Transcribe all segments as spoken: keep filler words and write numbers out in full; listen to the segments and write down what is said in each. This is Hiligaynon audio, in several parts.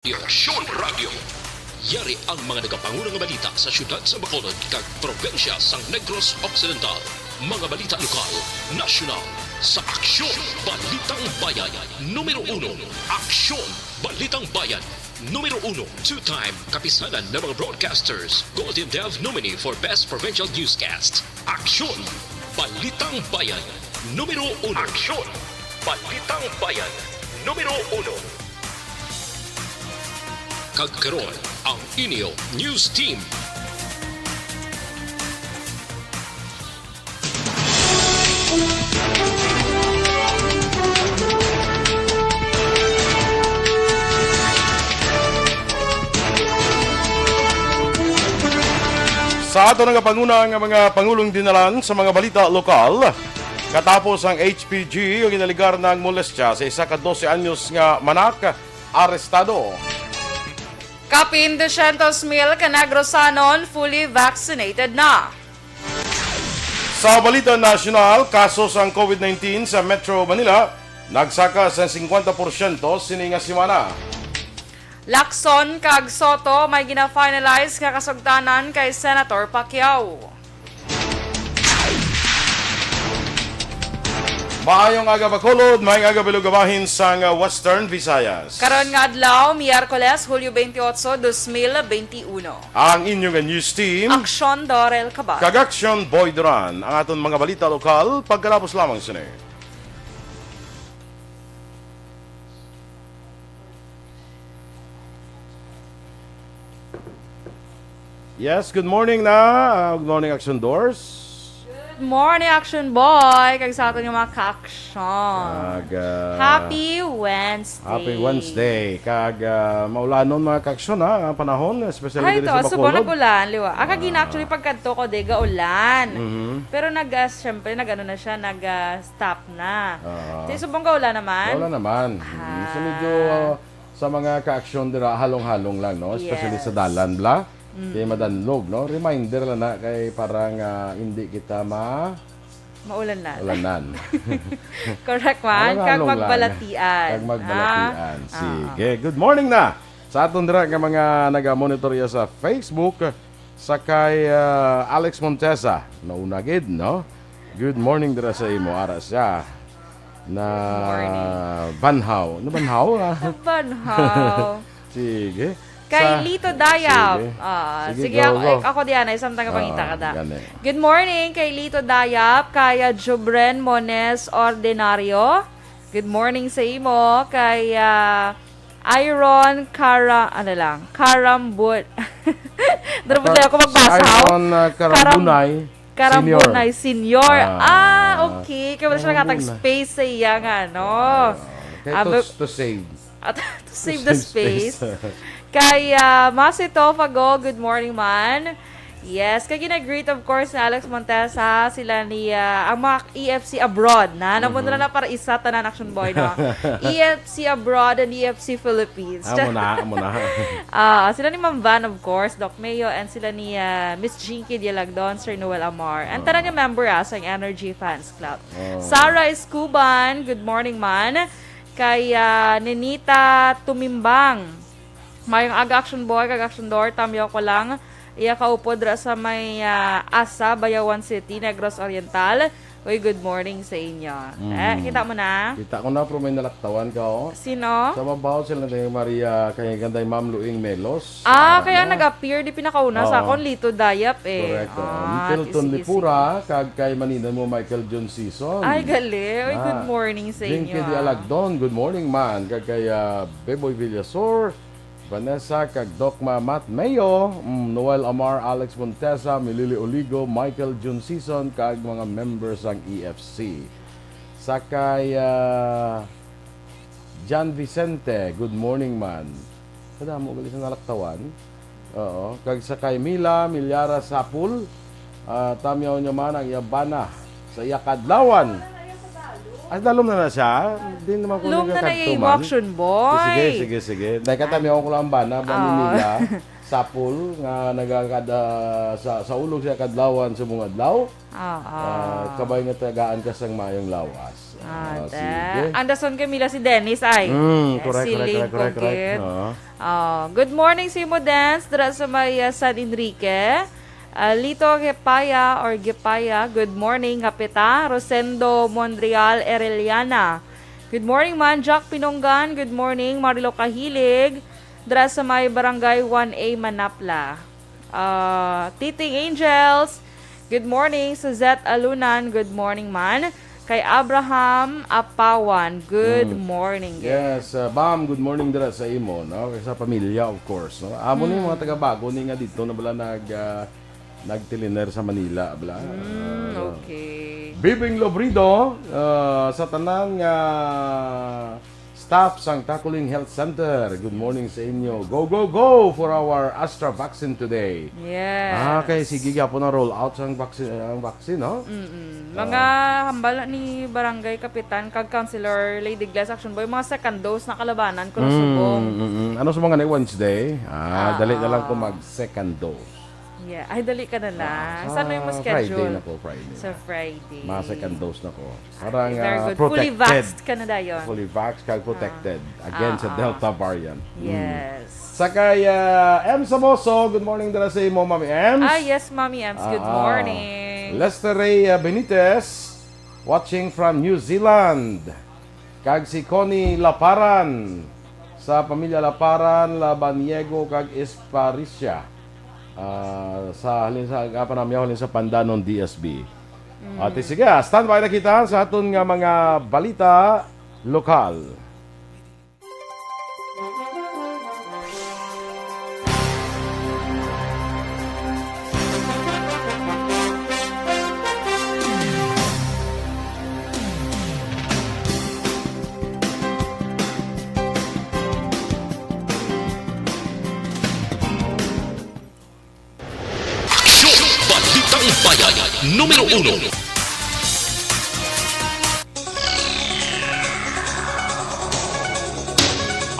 Aksyon Radio. Yari ang mga nagapanguna nga balita sa siyudad sa Bacolod kag probinsya sang Negros Occidental. Mga balita lokal, nasyonal, sa Aksyon Balitang Bayan. Numero uno, Aksyon Balitang Bayan. Numero uno, two-time Kapisanan ng mga Broadcasters, Golden Dove nominee for Best Provincial Newscast. Aksyon Balitang Bayan. Numero uno. Aksyon Balitang Bayan. Numero uno. Kag karon, ang inyo news team. Sa aton nga panguna nga mga pangulong dinalan sa mga balita lokal, katapos ang H P G nga ginaligar na ang molestya sa isa ka dose anyos nga manak, arestado. Kapin dosyentos mil ka Negrosanon fully vaccinated na. Sa balita nasyonal, kaso sang COVID nineteen sa Metro Manila nagsaka sa singkwenta porsyento sini nga semana. Lacson kag Soto may gina-finalize nga kasugtanan kay Senator Pacquiao. Maayong aga, Bacolod. Maayong aga, Bilog, bahin sang Western Visayas. Karon nga adlaw, Miyerkules, Hulyo twenty-eight, dos mil twenty-one. Ang inyo nga news team, Aksyon Dorel Cabal kag Aksyon Boy Duran. Ang aton mga balita lokal, pagkatapos lamang sini. Yes, good morning na. Ah, good morning, Action Doors. Good morning, Action Boy. Kag sa aton nga mga ka-action. Kag, ah, Happy Wednesday. Happy Wednesday. Kag, ah, maulanon, mga ka-action, ha, ang panahon, especially Ay, diri to, sa subong Bacolod. Nag-ulan, liwa. Ah, kagina, ah, actually, pagkadto ko, di, gaulan. Mhm. Pero nag, ah, syempre, nag-ano na siya, nag, ah, stop na. Ah. Di, subong gaulan naman. Gaulan naman. Ah. Mm, so, medyo, ah, sa mga ka-action dira, halong-halong lang, no? Especially sa Yes. dalan, bla. Mm. Kay madanlog, no? Reminder lang na kay parang, ah, hindi kita ma- Maulanan. Ulanan. Correct man. Halong-halong Kag lang. Magbalatian. Kag magbalatian. Ah. Sige. Ah. Good morning na sa aton dira nga mga naga-monitor ya sa Facebook. Sa kay, ah, Alex Montesa, nauna gid, no? Good morning dira sa imo, ara siya. Na Good morning. Banhaw. Na banhaw, ah. Banhaw. Sige. Kay Sa Lito Dayap. Sige. Ah, Sige, sige, go, ako, go. Ako diyan, ay samtang nga pangita ka da. Ah, gani. Good morning kay Lito Dayap, kay, ah, Jubren Mones Ordinario. Good morning sa imo, kay, ah, Iron Kara-, ano lang, Karambun-, Narabutlay ako magbasa, Si Iron, oh. ah, Karambunay Karam-, Karambunay Senior. Senior. Ah, Ah, okay. Kaya wala siya Karambunay. Nakatag-space sa iya nga, no? Ah, kaya Ah, to, but to save. At to save the space. Kay, ah, Masi Tofago, good morning, man. Yes, kay gina-greet, of course, ni Alex Montesa, sila ni, ah, ang mga E F C abroad na. Namo Mhm. na lang na para isa, tanan, Action Boy, no? E F C abroad and E F C Philippines. Amo na, amo na. Ah, sila ni Ma'am Van, of course, Doc Mayo, and sila ni, ah, Miss Jinky Dialagdon, Sir Noel Amar. And tanan nga member, ah, sa Energy Fans Club. Oh. Sarah Escuban, good morning, man. Kay, ah, Nenita Tumimbang. Mayong aga, Action Boy, kag Action Door. Tamyaw ko lang. Iya kaupod ra sa may, ah, Asa, Bayawan City, Negros Oriental. Uy, good morning sa inyo. Mm. Eh, kita mo na? Kita ko na, pero may nalaktawan ka, oh. Sino? Sa babaw sila ni Maria, kay ganday Ma'am Luing Melos. Ah, Ano kaya na? Nag-appear, di pinakauna sa Oo. akon, Lito Dayap, eh. Correct, oh. Ah, Milton sige, Lipura, sige. Kag kay Manina mo, Michael John Season. Ay, gali. Uy, Ah, good morning sa Jinky inyo, ah. Dialagdon, good morning, man. Kag kay, ah, Beboy Villasor, Vanessa, kag Doc Ma-, Matt Mayo, mm, Noel Amar, Alex Montesa, Milili Oligo, Michael Jun Season, kag mga members sang E F C. Sa kay, ah, Jan Vicente, good morning, man. Kadamo gali sa nalaktawan. Oo. Kag sa kay Mila Milyara Sapul, ah, tamyaw niya man ang iya bana sa iya kadlawan. Ay, dalom na na siya. Di naman ko Lum na na nagkakadto imo, man. Action boy. Sige, sige, sige. Dahil katamyaw ko lang ang bana, ba ni Ah. Mila? sapol nga nagakada sa, sa ulog sa kadlawan sa mga adlaw. Ah, kabay nga tagaan ka sang maayong lawas. Ah, Ah, te. Sige. Ang dason kay Mila si Dennis ay. Mm, correct, correct, Siling correct, correct, correct. Kugit. Oo. Ah, good morning sa imo, Dens, dira sa may, ah, San Enrique. Ah, Lito Gepaya or Gepaya, good morning, Kapita. Rosendo Monreal Ereliana. Good morning, man. Jack Pinonggan, good morning. Marilo Kahilig, dira sa may Barangay one A Manapla. Ah, Titing Angels, good morning. Suzette Alunan, good morning, man. Kay Abraham Apawan, good Mm. morning, girl. Yes, uh, Bam, good morning dira sa imo, no? Sa pamilya, of course, no? Amo ni Mm. mga taga-Bago ni nga dito na bala nag, ah, nagtiliner sa Manila, bala. Mm, Ah, okay. Bibing Lobrido, ah, sa tanan nga staff sang Takuling Health Center, good morning sa inyo. Go, go, go for our Astra vaccine today. Yes. Ah, kay sige gyapon ang roll out sang vaccine, ang vaccine, no? Mm-mm. Mga Ah. hambal ni Barangay Kapitan kag Councilor Lady Glass Action Boy, mga second dose na kalabanan ko na Mm, subong. Mm-mm. Ano sa mga ni Wednesday? Ah, dali na lang ko Ah. mag second dose. Yeah. Ay, dali ka na lang. Ah, Saan mo yung sa Friday schedule? Na ko, Friday. Sa Friday. Mga second dose na ko. Para Ay, nga very good. Fully protected. Vaxxed ka na dayon. Fully vaxxed kag protected Ah. against sa Ah, ah. Delta variant. Mm. Yes. Sa kay, ah, M Samoso, good morning dala sa imo, Mami Ems. Ah, yes, Mami Ems. Good Ah, ah. Morning. Lester Ray, ah, Benitez, watching from New Zealand. Kag si Connie Laparan, sa pamilya Laparan, Labaniego, kag Esparicia. Ah, sa halin sa, ah, panamyaw halin sa Pandanon, D S B. Mm. Ate, sige, ah, standby na kita sa aton nga mga balita lokal. Show, Balitang Bayan, numero uno.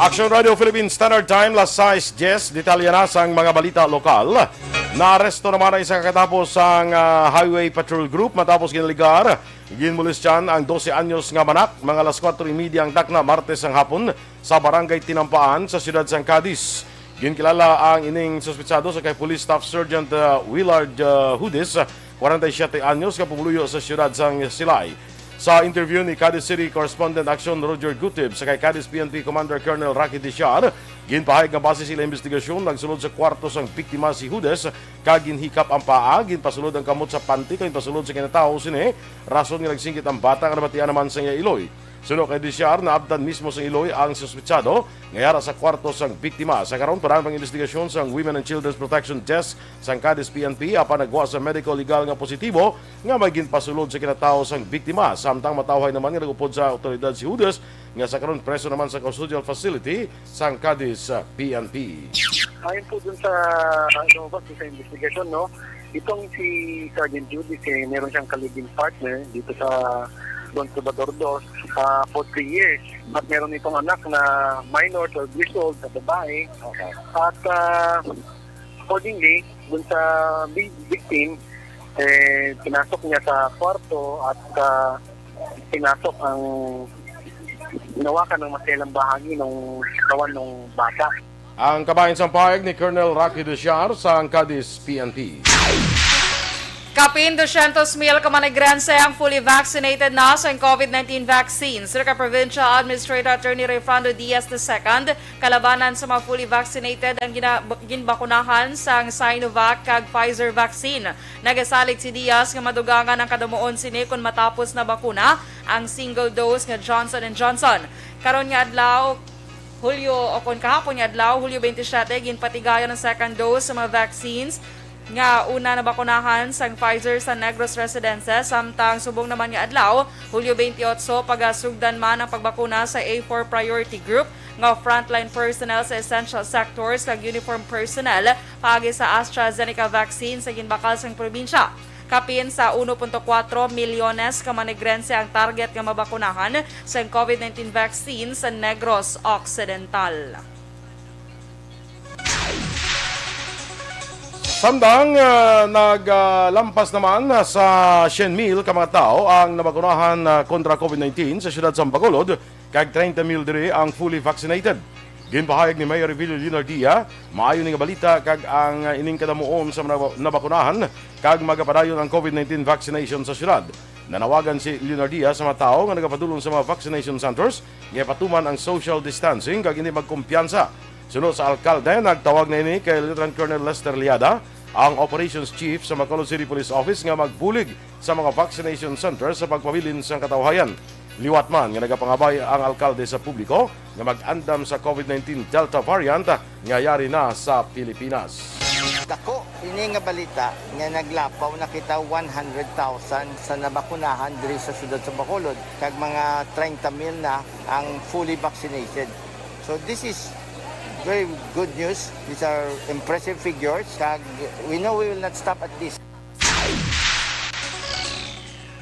Action Radio Philippine Standard Time, las sais dies. Detalye na sang mga balita lokal. Naaresto naman ang isa ka katapo sang, ah, Highway Patrol Group matapos ginligar. Ginmolestyan ang dose anyos nga manak. Mga las kuwatro y media ang takna, Martes ang hapon, sa Barangay Tinampaan sa siyudad sang Cadiz. Ginkilala ang ining suspetsado sa kay Police Staff Sergeant, uh, Willard, uh, Hudes, kwarenta y siyete anyos, nga pumuluyo sa siyudad sang Silay. Sa interview ni Cadiz City Correspondent Action Roger Gutib sa kay Cadiz P N P Commander Colonel Rocky Diciar, ginpahayag nga base sa ila investigasyon, nagsulod sa kwarto sang biktima si Hudes kag ginhikap ang paa, ginpasulod ang kamot sa panty kag ginpasulod sa kinatawo sini, rason nga nagsinggit ang bata nga nabatian naman sa iya iloy. Suno kay Diciar, naabtan mismo sa iloy ang suspetsado nga yara sa kwarto sang biktima. Sa karon, padaan pang investigasyon sang Women and Children's Protection Desk sang Cadiz P N P, apan nagwa sa medical legal nga positibo nga may ginpasulod sa kinatawo sang biktima. Samtang matawhay naman nga nag-upod sa awtoridad si Hudes, nga sa karon preso naman sa custodial facility sang Cadiz, ah, P N P. Ayon po dun sa lumabas sa investigasyon, no, itong si Sergeant Judy, eh, meron siyang ka-live-in partner dito sa Don Salvador Dos, ah, for three years. At meron itong anak na minor, twelve years old, na babae. Okay. At, ah, accordingly, dun sa vi-, victim, eh, pinasok niya sa kwarto at, ah, pinasok ang, hinawakan ng maselang bahagi ng katawan ng bata. Ang kabahin sang pahayag ni Colonel Rocky Diciar sang Cadiz P N P. Kapin dosyentos mil ka manegrense ang fully vaccinated na sa COVID nineteen vaccine. Sir ka Provincial Administrator Attorney Rayfrando Diaz the second, kalabanan sa mga fully vaccinated ang gina-, ginbakunahan sang Sinovac kag Pfizer vaccine. Nagasalig si Diaz nga madugangan ang kadamuon sini kon matapos na bakuna ang single dose nga Johnson and Johnson. Karon nga adlaw, Hulyo, o kon kahapon nga adlaw, Hulyo twenty-seven, ginpatigayon ang second dose sa mga vaccines nga una nabakunahan sang Pfizer sa Negros Residences, samtang subong naman nga adlaw, Hulyo twenty-eight, pagasugdan man ang pagbakuna sa A four priority group nga frontline personnel sa essential sectors kag uniform personnel paagi sa AstraZeneca vaccine sa ginbakal sang probinsya. Kapin sa uno punto kuwatro milyones ka manegrense ang target nga mabakunahan sang COVID nineteen vaccine sa Negros Occidental. Samtang, ah, naglampas naman sa siyam mil ka mga tawo ang nabakunahan, ah, kontra COVID nineteen sa siyudad sa Bacolod, kag treinta mil diri ang fully vaccinated. Ginpahayag ni Mayor Revilio Leonardia, maayo ni nga balita kag ang, ah, ining kadamuon sa mga nabakunahan kag magapadayon ang COVID nineteen vaccination sa siyudad. Nanawagan si Leonardia sa mga tawo nga nagapadulong sa mga vaccination centers nga ipatuman ang social distancing kag hindi magkumpiyansa. Suno sa alkalde, nagtawag na ini kay Lieutenant Colonel Lester Liada, ang Operations Chief sa Bacolod City Police Office, nga magbulig sa mga vaccination center sa pagpabilin sang katawhayan. Liwat man nga nagapangabay ang alkalde sa publiko nga mag-andam sa COVID nineteen Delta variant nga yari na sa Pilipinas. Dako ini nga balita nga naglapaw na kita one hundred thousand sa nabakunahan diri sa siyudad sa Bacolod, kag mga treinta mil na ang fully vaccinated. So this is very good news. These are impressive figures, kag we know we will not stop at this.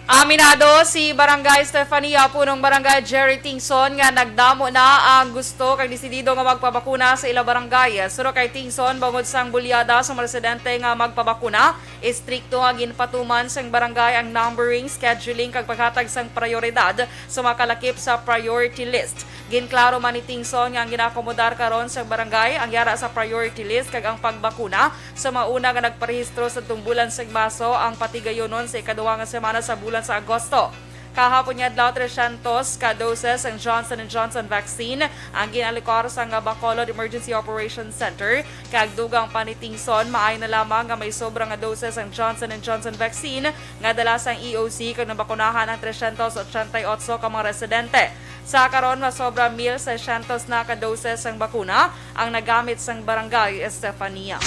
Aminado si Barangay Stefania Punong Barangay Jerry Tingson nga nagdamo na ang gusto kag desidido nga magpabakuna sa ila barangay. Suno kay Tingson, bangod sang bulyada sa mga residente nga magpabakuna, istrikto nga ginpatuman sang barangay ang numbering, scheduling kag paghatag sang prioridad sa mga kalakip sa priority list. Ginklaro man ni Tingson nga ang ginaakomodar karon sang barangay ang yara sa priority list kag ang pagbakuna sa mga una nga nagparehistro sa tumbulan sang Marso ang patigayonon sa ikaduha nga semana sa bulan sa Agosto. Kahapon nga adlaw, tresyentos ka doses ang Johnson and Johnson vaccine ang ginalikar sang Bacolod Emergency Operations Center, kag dugang pa ni Tingson, maayo na lamang nga may sobra nga doses ang Johnson and Johnson vaccine nga dala sang E O C kag nabakunahan ang tresyentos otsenta y otso ka mga residente. Sa karon, masobra mil seiscientos na ka doses sang bakuna ang nagamit sang Barangay Estefania.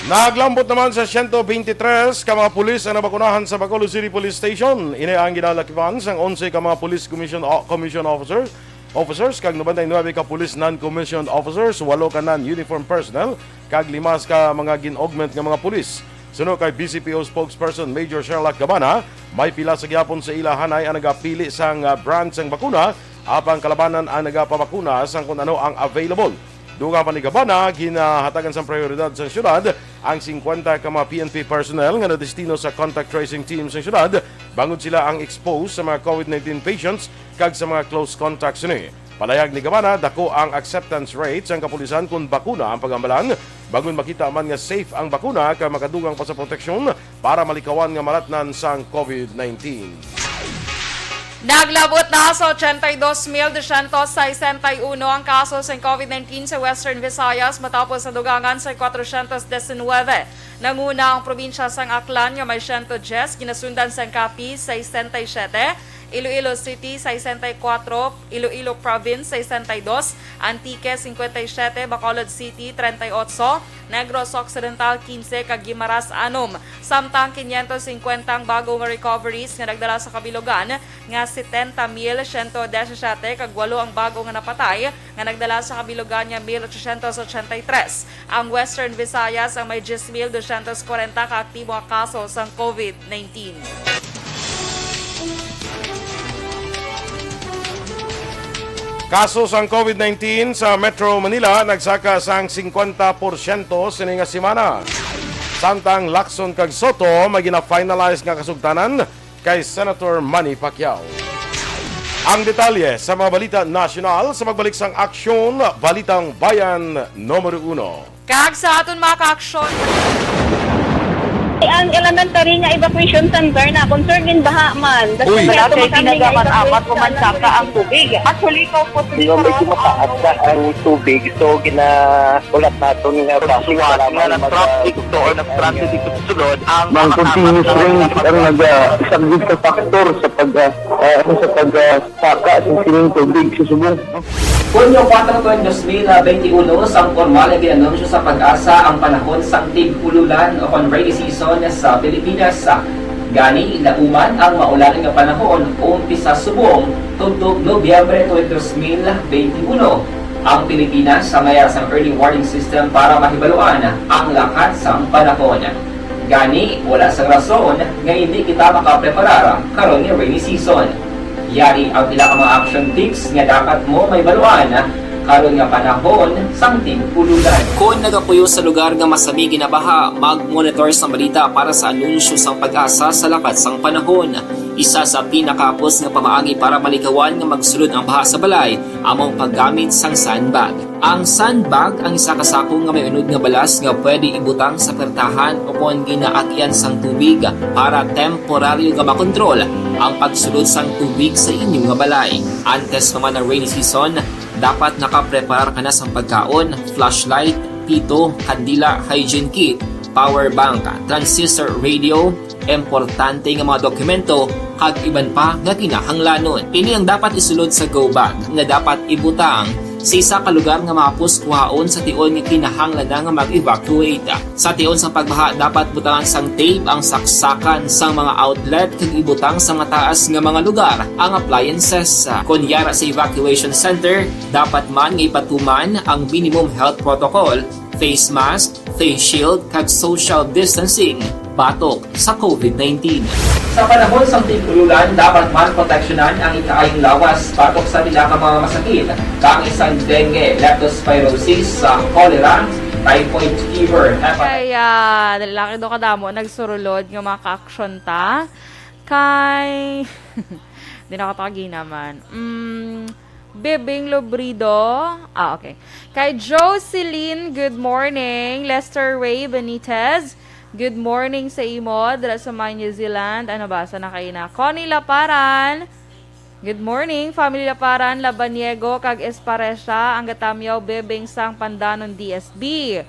Naglambot naman sa siyento beintitres ka mga pulis ang nabakunahan sa Bacolod City Police Station. Ini ang ginalakipan sang onse ka mga police commission, o-, commission officers, officers kag nobenta y nuebe ka police non-commissioned officers, walo ka non-uniform personnel, kag lima ka mga gin-augment nga mga pulis. Suno kay B C P O spokesperson Major Sherlock Gabana, may pila sa gihapon sa ila hanay ang nagapili sang, ah, brand sang bakuna, apang kalabanan ang nagapabakuna sang kun ano ang available. Dugang pa ni Gabana, ginahatagan sang prioridad sang syudad ang singkwenta ka mga P N P personnel nga nadestino sa contact tracing team sang syudad, bangod sila ang exposed sa mga COVID nineteen patients kag sa mga close contacts sini. Palayag ni Gabana, dako ang acceptance rate sang kapulisan kon bakuna ang pag-ambalan, bangod makita man nga safe ang bakuna kag makadugang pa sa proteksyon para malikawan nga malatnan sang COVID nineteen. Naglabot na sa ochenta y dos mil doscientos sesenta y uno ang kaso sang COVID nineteen sa Western Visayas matapos nadugangan sa cuatrocientos diecinueve. Nanguna ang probinsya sang Aklan nga may siyento diyes, ginasundan sang Capiz, sesenta y siyete, Iloilo City, sesenta y kuwatro, Iloilo Province, sesenta y dos, Antique, singkwenta y siyete, Bacolod City, treinta y ocho, Negros Occidental, quince, kag Guimaras, anom. Samtang quinientos cincuenta ang bago nga recoveries nga nagdala sa kabilugan nga setenta mil siyento disisiete, kag walo ang bago nga napatay nga nagdala sa kabilugan nga mil ochocientos ochenta y tres. Ang Western Visayas ang may diyes mil dosyentos kwarenta ka aktibo nga kaso sang COVID nineteen. Kaso sang COVID nineteen sa Metro Manila nagsaka sang singkwenta porsyento sini nga semana. Samtang Lacson kag Soto may gina-finalize nga kasugtanan kay Senator Manny Pacquiao. Ang detalye sa mga balita nasyonal sa pagbalik sang Aksyon, Balitang Bayan Numero Uno. Kag sa aton mga kaaksyon. Ang elementary nga evacuation center na concern din baha man. Uy, wala kay tinaga man apat o man saka ang tubig. Actually, ko po. Nga medyo mataas na ang tubig, so ginaulat naton nga basi nga nag-traffic to or nag-transit dito sa sulod ang mga continuous rain ang nagasaglit sa factor sa pag, ah, ah, sa pag, ah, Saka sa sining tubig sa subong. Hunyo kuwatro, dos mil benti uno, sang pormal nga gin-anunsyo sa PAGASA ang panahon sang tig-ululan o kon rainy season sa Pilipinas. Gani, nauman ang maulan nga panahon umpisa subong tubtob Nobyembre twenty, dos mil benti uno. Ang Pilipinas may ara sang early warning system para mahibaluan ang lakat sang panahon. Gani, wala sang rason nga indi kita makapreparar karon nga rainy season. Yari ang pila ka mga action tips nga dapat mo mahibaluan Karon nga panahon sang tig-ululan. Kon nagapuyo sa lugar nga masami ginabaha, mag-monitor sang balita para sa anunsyo sang PAGASA sa lakat sang panahon. Isa sa pinakahapos nga pamaagi para malikawan nga magsulod ang baha sa balay amo ang paggamit sang sandbag. Ang sandbag ang isa ka sako nga may unod nga balas nga pwede ibutang sa pertahan o kon ginaagyan sang tubig para temporaryo nga makontrol ang pagsulod sang tubig sa inyo nga balay. Antes pa man ang rainy season, dapat nakapreparar ka na sang pagkaon, flashlight, pito, kandila, hygiene kit, power bank, transistor radio, importante nga mga dokumento, kag iban pa nga kinahanglanon. Ini ang dapat isulod sa go bag nga dapat ibutang sa isa ka lugar nga mahapos kuhaon sa tion nga kinahanglan na nga mag-evacuate. Sa tion sang pagbaha, dapat butangan sang tape ang saksakan sang mga outlet kag ibutang sa mataas nga mga lugar ang appliances. Kon yara sa evacuation center, dapat man nga ipatuman ang minimum health protocol, face mask, face shield, kag social distancing batok sa covid nineteen. Sa panahon sang tig-ululan, dapat man proteksyonan ang ikaayong lawas batok sa pila ka mga masakit, kaangay sang dengue, leptospirosis, sa cholera, typhoid fever, hepatitis. Kaya, dali lang daw kadamo nagsurulod nga mga ka-action ta. Kay, di na katagi naman. Mm, Bebing Lobrido. Ah, okay. Kay Jocelyn, good morning. Lester Ray Benitez, good morning sa imo. Dira sa may New Zealand. Ano ba? Sa nakaina. Connie Laparan, good morning. Family Laparan, Labaniego, kag Esparecia, ang gatamyaw, Bebing sang Pandanon D S B.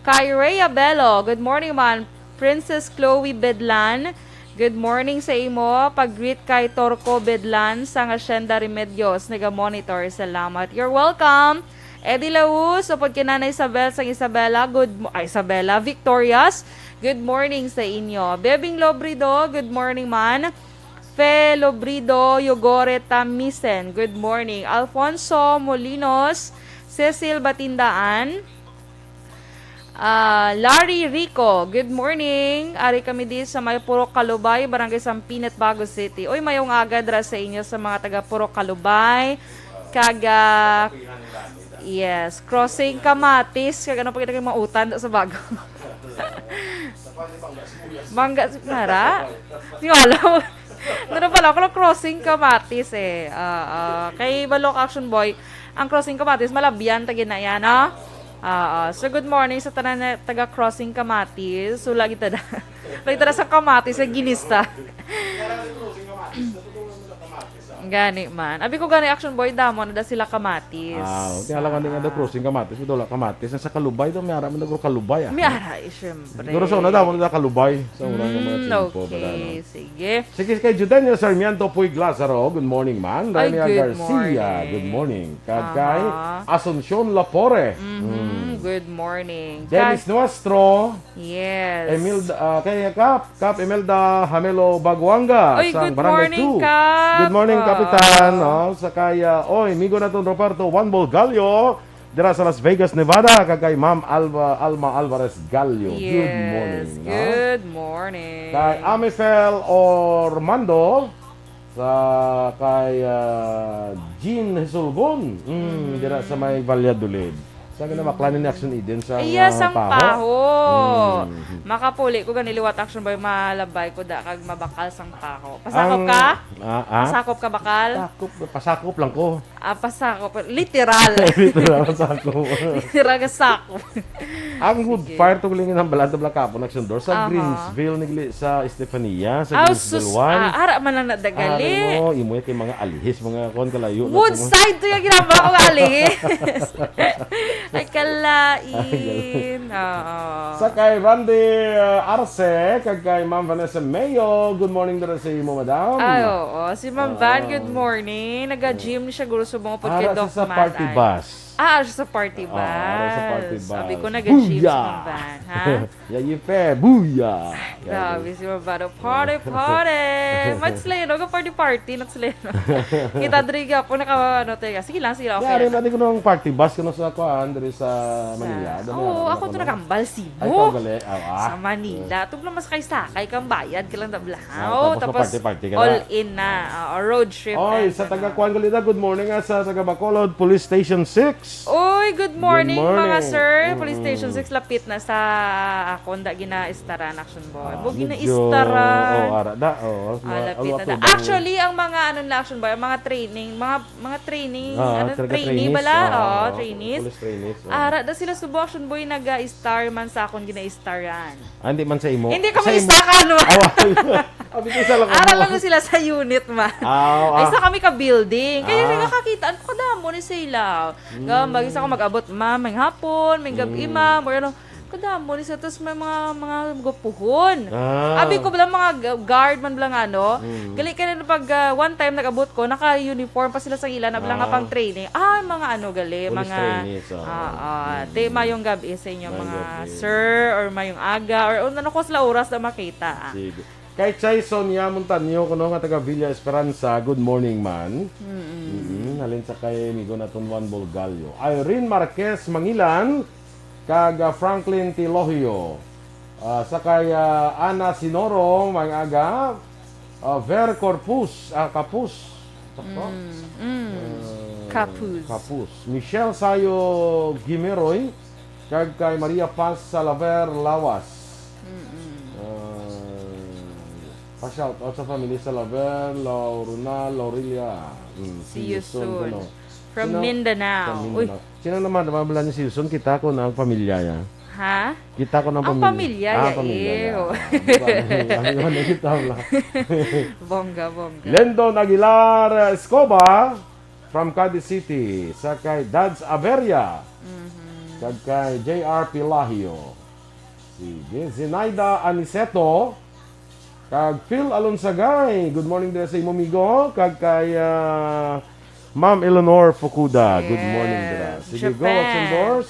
Kay Rhea Bello, good morning man. Princess Chloe Bedlan, good morning sa imo. Pag-greet kay Torco Bedlan sang Hacienda Remedios, naga-monitor. Salamat. You're welcome. Eddie Laus, upod kay Nanay Isabel sang Isabela, good mo-, ay, Isabela, Victorious, good morning sa inyo. Bebing Lobrido, good morning man. Fe Lobrido, Yogore Tamisen, good morning. Alfonso Molinos, Cecil Batindaan, Ah, Larry Rico, good morning. Ari kami di sa may Purok Kalubay, Barangay Sampinit, Bago City. Uy, mayong aga dira sa inyo sa mga taga Purok Kalubay. Kag, ah, yes, crossing Kamatis. Kag ano pa kita kay mautan sa Bago? Mangga, nara? Di ko alam. Ano pala ako, crossing Kamatis eh. Ah, ah, kay Balok Action Boy, ang crossing Kamatis, malabyan, tagin na yan, no? Ah, ah. So, good morning sa tanan na taga crossing Kamatis. So, lagi tada. Lagi tada sa Kamatis, sa Ginista. Gani man. Abi ko gani, Action Boy, damo na da sila Kamatis. Ah, okay. Alam nga nga daw crossing Kamatis, pero wala Kamatis. Ang sa Kalubay daw, may ara man daw Kalubay, ah. May ara, eh, syempre. Siguro sa una daw, wala Kalubay. Sa una nga mga Mm, tiempo, wala, okay. no? Sige. Sige, kay Judenio Sarmiento Puig Lazaro, good morning, man. Ay, Rania good Garcia, morning. good morning. Kag kay Aha. Asuncion Lapore. Mhm, Mm. good morning. Dennis Kag- Nuestro, Yes. Emil, ah, kay Kap, Kap Imelda Hamelo Baguanga Oy, sang good Barangay morning, two. Kap. Good morning, Ah. Kapitan, no? Sa kay, ah, oy, migo naton Roberto Juan Bolgallo, dira sa Las Vegas, Nevada, kag kay Ma'am Alba, Alma Alvarez Gallo. Good Yes, morning, no? good morning. Kay Amifel Ormando, sa kay, ah, Jean Hisulgon. Mm, Mm. dira sa may Valladolid. Sa ganamaklan ni Action Eden sa, Iya, ah, sang Paho. Paho. Mm. Makapuli ko gani liwat, Action Boy, malabay ko da kag mabakal sang Paho. Pasakop Ang, ka? ah, ah? Pasakop ka bakal? Sakop, pasakop lang ko. Ah, pasakop. Literal. Literal ang sakop. Literal nga sakop. Ang wood Sige. fire to galing ang balada bala kapon nagsundor sa Aha. Greensville, nigli sa Estefania, sa Aw, Greensville sus, one. ah, ara man lang nadagali. Ari mo, imo kay mga alihis, mga kuwan kalayo na Woodside to yung ginama ko nga alihis. Ay, kalain. Oo. Sa kay Randy, uh, Arce, kag kay Ma'am Vanessa Mayo, good morning dira sa imo, madam. Ay, oo. Si Ma'am Van, Ah. good morning. Naga-gym ni siya, guro, subong po kay Ara Doc sa, sa Matt party ay. bus. Ah, ara sa party Oo, ara sa party bus. Sabi ko, bus. naga-gym si Booyah! Ma'am Van, ha? Yeah, you fair. Booyah! Grabe si Ma'am Van. Party, party! Mag-slay, no? Ga-party, party, nag-slay, no? Kita diri ga po, naka, ano, tayo. Sige lang, sige lang, okay Yari lang. natin ko nung party bus, kano sa kuan, diri sa Sa Manila. Dami Oo, ako. ako to nagambal, Cebu. Ay, ikaw gali. Ah, ah. Sa Manila. Tuglo mas kay sakay kang bayad ka lang dabla. Ah, Oh, tapos tapos party-party ka na. all in na. Ah, road trip Oy, and sa ano. taga Kuan Galida, good morning, ah, sa taga Bacolod Police Station six. Oy, good morning, mga morning. Sir. Police Station Mm. six, lapit na sa akon, da ginaistaran, Action Boy. Ah, Bo, medyo, ginaistaran. Oh, ara da, oh, Ah, ma-, lapit ano na ako da. bang Actually, ang mga, ano nila, Action Boy, ang mga training, mga, mga training, Ah, ano, talaga trainee trainees? bala? Ah, Oo, trainees. Police trainees, oh. Ara da sila subo, Action Boy, naga-star man sa akon, ginaistaran. Ah, hindi man sa imo. Hindi kami Sa imo. isa ka, ano? Awa. Abi ko, isa lang Ara kamo. lang sila sa unit, ma. Ah, oo, Ay, ah. isa kami ka building. Kaya Ah. nakakita, ano, kadamo ni sila. Nga, Mm. mag-isa ko mag-abot, ma'am, may hapon, may gabi, Mm. ma'am, or ano. Kadamo ni sa, tas may mga, mga gupuhon. Ah. Abi ko, bala, mga g-, guard man, bala, nga, no? Mm. Gali ka na pag, ah, one time nag-abot ko, naka-uniform pa sila sa ila, na bala nga Ah. pang training. Ah, mga ano, gali, Police mga, trainees, oo. ah, ah, Mm. te, mayong gabi sa inyo, Mayong mga gabi. sir, or mayong aga, or ano ko sila oras na makita, ah. Sige. Kay Chaison Yamontanyo, kuno nga taga Villa Esperanza, good morning, man. Mm-mm. Mm-mm. Halin sa kay amigo naton Juan Bolgallo. Irene Marquez Mangilan, kag, ah, Franklin Tilogio. Ah, sa kay, ah, Ana Sinoro, may aga. Ah, Ver Corpus, ah, Capus. Sakto? Mm, mm. Ah, Capus. Capus. Michelle Sayo Gimeroy, kag kay Maria Paz Salaver Lawas. Mm-mm. Ah, pa-shout out sa family Salaver, Lauruna, Laurelia. Mm, See you soon. Kuno. From Sino? Mindanao. From Uy. Mindanao. Sino naman, naman niya si Wilson? Kita ko na ang pamilya niya. Ha? Kita ko na ang Ang pamilya. pamilya Ah, niya, pamilya eh, niya. oh. Ah, di ba? Ano, ano, ano, kita mo lang. Bongga, bongga. Lendon Aguilar Escoba from Cadiz City. Sa kay Dads Averia. Mhm. Kag kay J R Pilahio. Sige. Zenaida Aniceto. Kag Phil Alonsagay, good morning dira sa imo, migo. Kag kay, ah, Ma'am Eleanor Fukuda, good morning dira. Yes. Sige, go, Japan. Action Boss.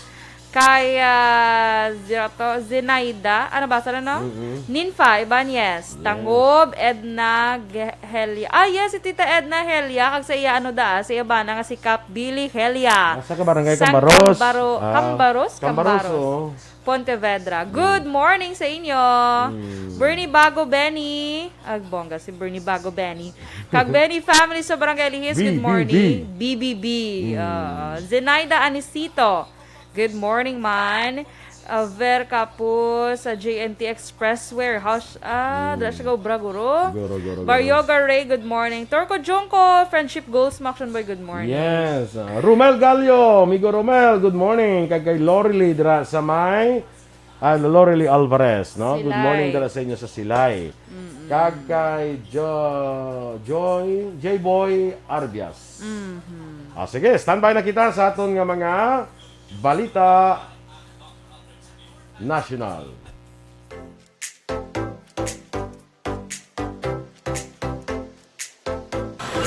Kay, ah, zero to, Zenaida, ano ba, sana, no? Mm-mm. Ninfa Ibanez, Yes. Tangob, Edna Ge-, Helia. Ah, yes, si Tita Edna Helia, kag sa iya, ano da, sa iya bana nga si Kap Billy Helia. Ah, sa ka barangay Sang Cambaros? Cambaro-, Ah, Cambaros? Cambaros, Cambaros. oo. Pontevedra. Mm. Good morning sa inyo. Mm. Bernie Bago Benny. Ag, bongga si Bernie Bago Benny. Kag Benny family sa Barangay Lihis, good B B B. morning. B B B. Mm. Ah, Zenaida Anisito. Good morning, man. Ah, Ver Capus, sa J N T Express Warehouse. Ah, Mm. dala siya ka obra, guro. Guro, guro, guro. Mario Garay, good morning. Torco Junco, Friendship Goals, Action Boy, good morning. Yes. Ah, Romel Gallo, Migo Romel, good morning. Kag kay Lorely dira sa may, ah, Lorely Alvarez, no? Good Silay. morning dira sa inyo sa Silay. Mm-mm. Kag kay Jo-, Joy, J-Boy Arbias. Mhm. Ah, sige, standby na kita sa aton nga mga balita nasyonal.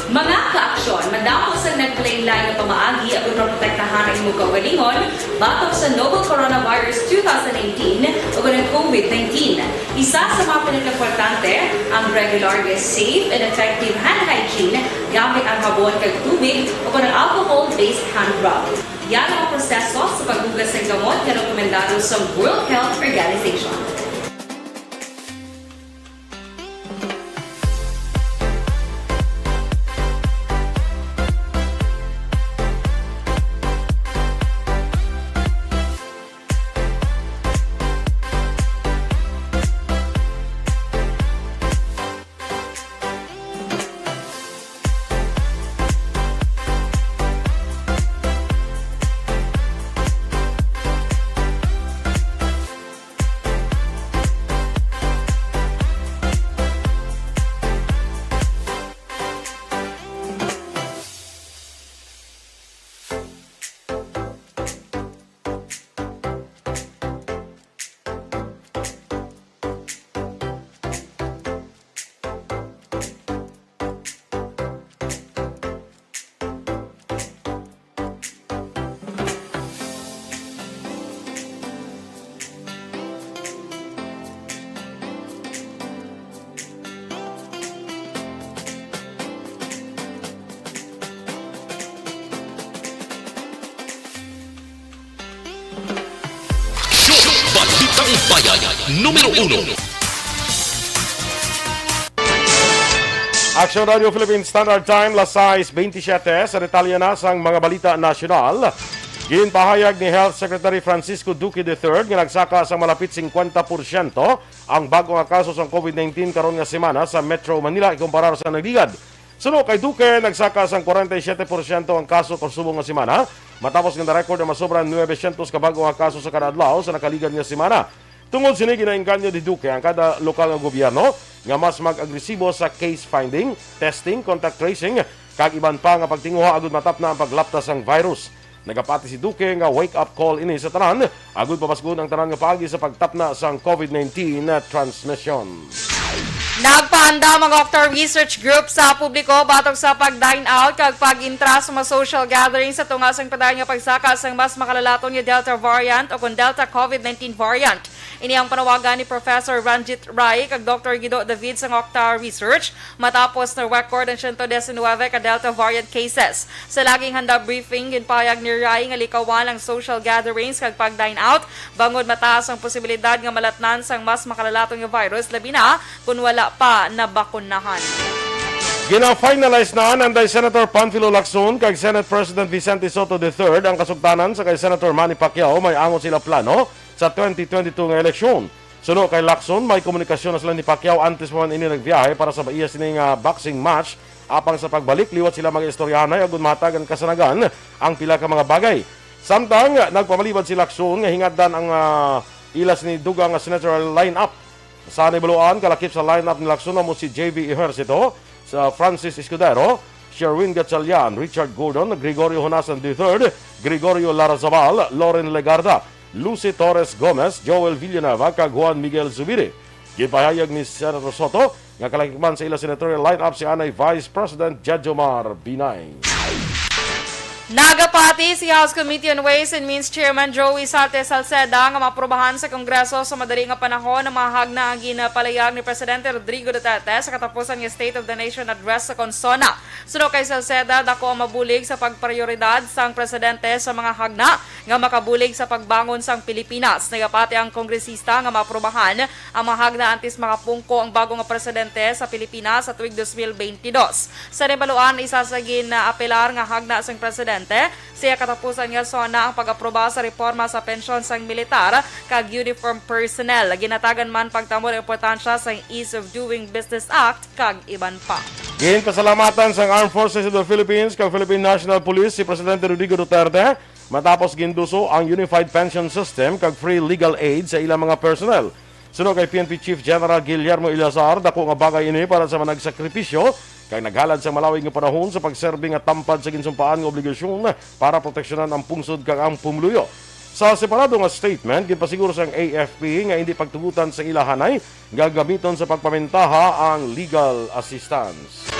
Mga ka-aksyon, madamo sang naglain-lain nga pamaagi aron maprotektahan ang imo kaugalingon batok sa novel coronavirus two thousand eighteen o kanang covid nineteen. Isa sa mga pinakaimportante, ang regular nga safe and effective hand hygiene gamit ang habon kag tubig o kanang alcohol-based hand rub. Yan ang proseso sa paghugas sang gamot nga rekomendado sa World Health Organization. Show Balitang Bayan, numero uno. Action Radio Philippine Standard Time, las sais veintisiete. Sa detalye na sang mga balita nasyonal, Ginpahayag ni Health Secretary Francisco Duque the third nga nagsaka sa malapit singkwenta porsyento ang bag-o nga kaso sang COVID nineteen karon nga semana sa Metro Manila ikumparar sa nagligad. Suno kay Duque, nagsaka sang kwarenta y siyete porsyento ang kaso subong nga semana, matapos nga na-record ang masobra nuebe syentos ka bag-o nga kaso sa kada adlaw sa nakaligad nga semana. Tungod sini, ginaengganyo ni Duque ang kada lokal nga gobyerno nga mas mag-agresibo sa case finding, testing, contact tracing, kag iban pa nga pagtinguha agud matapna ang paglapta sang virus. Nagapati si Duque nga wake-up call ini sa tanan, agud pabasgon ang tanan nga paagi sa pagtapna sang COVID nineteen transmission. Nagpaandam ang Okta Research Group sa publiko batok sa pag-dine out kag pag-intra sa mga social gatherings sa tunga sang padayon nga pagsaka sang mas makalalaton nga Delta variant o kon Delta COVID nineteen variant. Ini ang panawagan ni Professor Ranjit Rai kag Doktor Guido David sang Okta Research matapos na-record ang siyento diecinuebe ka Delta variant cases. Sa laging handa briefing, ginpahayag ni Rai nga likawan ang social gatherings kag pag-dine out bangod mataas ang posibilidad nga malatnan sang mas makalalaton nga virus, labi na kon wala pa nabakunahan. Gina-finalize na nanday Senator Panfilo Lacson kag Senate President Vicente Sotto the third ang kasugtanan sa kay Senator Manny Pacquiao may angot sila plano sa twenty twenty-two nga eleksyon. Suno kay Lacson, may komunikasyon na sila ni Pacquiao antes pa man ini nagbiyahe para sa iya sini nga boxing match. Apang sa pagbalik, liwat sila mag-istoryahanay agud mahatagan kasanagan ang pila ka mga bagay. Samtang nagpamalibad si Lacson nga hingatdan ang ah, ila sini dugang nga senatorial lineup. Sa nahibaluan, kalakip sa lineup ni Lacson amo si J V Ejercito, sa Francis Escudero, Sherwin Gatchalian, Richard Gordon, Gregorio Honasan the third, Gregorio Larrazabal, Loren Legarda, Lucy Torres Gomez, Joel Villanueva, kag Juan Miguel Zubiri. Ginpahayag ni Senator Sotto nga kalakip man sa ila senatorial lineup si anay Vice President Jejomar Binay. Nagapati si House Committee on Ways and Means Chairman Joey Sarte Salceda nga maaprubahan sa Kongreso sa madali nga panahon ang mga hagna nga ginapalayag ni Presidente Rodrigo Duterte sa katapusan nga State of the Nation Address sa konsona. Suno kay Salceda, dako ang mabulig sa pagprioridad sang presidente sa mga hagna nga makabulig sa pagbangon sang Pilipinas. Nagapati ang kongresista nga maaprubahan ang mga hagna antes makapungko ang bago nga presidente sa Pilipinas sa tuig dos mil bentidós. Sa nahibaluan, isa sa ginaapelar nga hagna sang presidente sa iya katapusan nga sona ang pag-aproba sa reforma sa pensyon sang militar kag uniform personnel. Ginatagan man pagtambong ang importansya sang Ease of Doing Business Act kag iban pa. Ginpasalamatan sang Armed Forces of the Philippines kag Philippine National Police si Presidente Rodrigo Duterte matapos ginduso ang Unified Pension System kag free legal aid sa ilang mga personnel. Suno kay P N P Chief General Guillermo Eleazar, dako nga bagay ini para sa mga nagsakripisyo kag naghalad sang malawig nga panahon sa pagserbi nga tampad sa ginsumpaan nga obligasyon para proteksyonan ang pungsod kag ang pumuluyo. Sa separado nga statement, ginpasiguro sang A F P nga hindi pagtugutan sa ila hanay nga gamiton sa pagpamintaha ang legal assistance.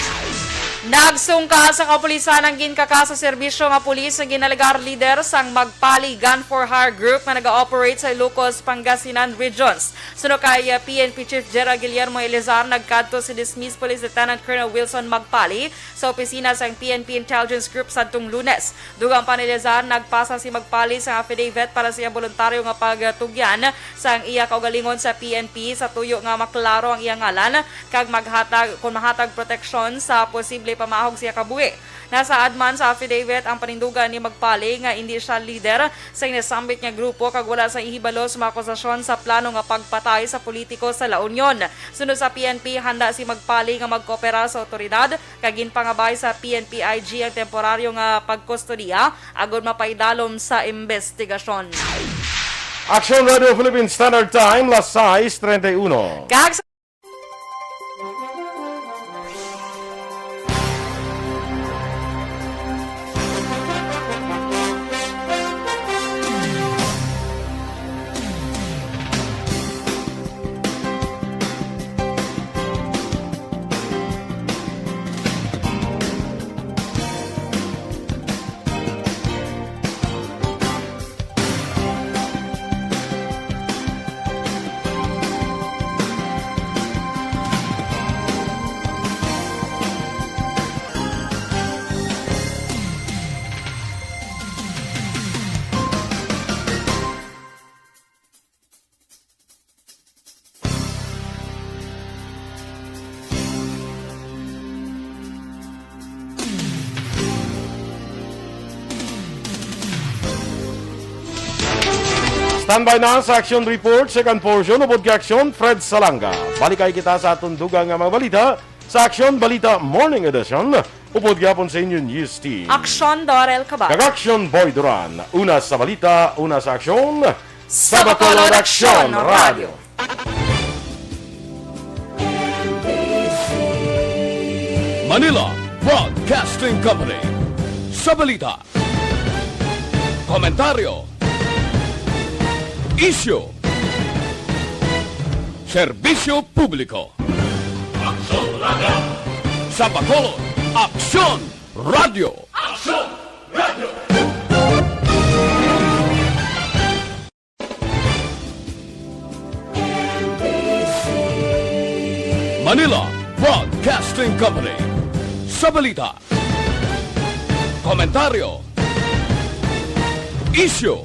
Nagsungka sa kapulisan ang ginkaka sa serbisyo nga pulis nga ginalegar lider sang Magpali Gun for Hire Group nga naga-operate sa Ilocos, Pangasinan regions. Suno kay uh, P N P Chief General Guillermo Elizar, nagkadto si dismissed Police Lieutenant Colonel Wilson Magpali sa opisina sang P N P Intelligence Group sadtong Lunes. Dugang pa ni Elizar, nagpasa si Magpali sang affidavit para sa iyang boluntaryo nga pagtugyan sang iya kaugalingon sa P N P sa tuyo nga maklaro ang iya ngalan kag maghatag kon mahatag proteksyon sa posible pamahog sa iya kabuhi. Nasaad man sa affidavit ang panindugan ni Magpali nga indi sia lider sa ginasambit nga grupo kag wala sa ihibalo sa mga akusasyon sa plano nga pagpatay sa politiko sa La Union. Sunod sa P N P, handa si Magpali nga magkoopera sa awtoridad kag ginpangabay sa P N P I G ang temporaryo nga pagkustodiya agod mapaidalom sa imbestigasyon. Action Radio Philippine Standard Time, las sais treinta y uno. Kag sa Standby na sa Action Report, second portion, upod kay Action Fred Salanga. Balik kay kita sa aton dugang nga mga balita sa Action Balita Morning Edition, upod gyapon sa inyo news team. Action Dorel Cabal. Kag Action Boy Duran. Una sa balita, una sa aksyon, sa Bacolod Action Radio. Manila Broadcasting Company. Sa balita, komentaryo, isyu, serbisyo publiko. Aksyon Radio. Sa Bacolod, Aksyon Radio. Aksyon Radio. Manila Broadcasting Company. Sa balita, komentaryo, isyu,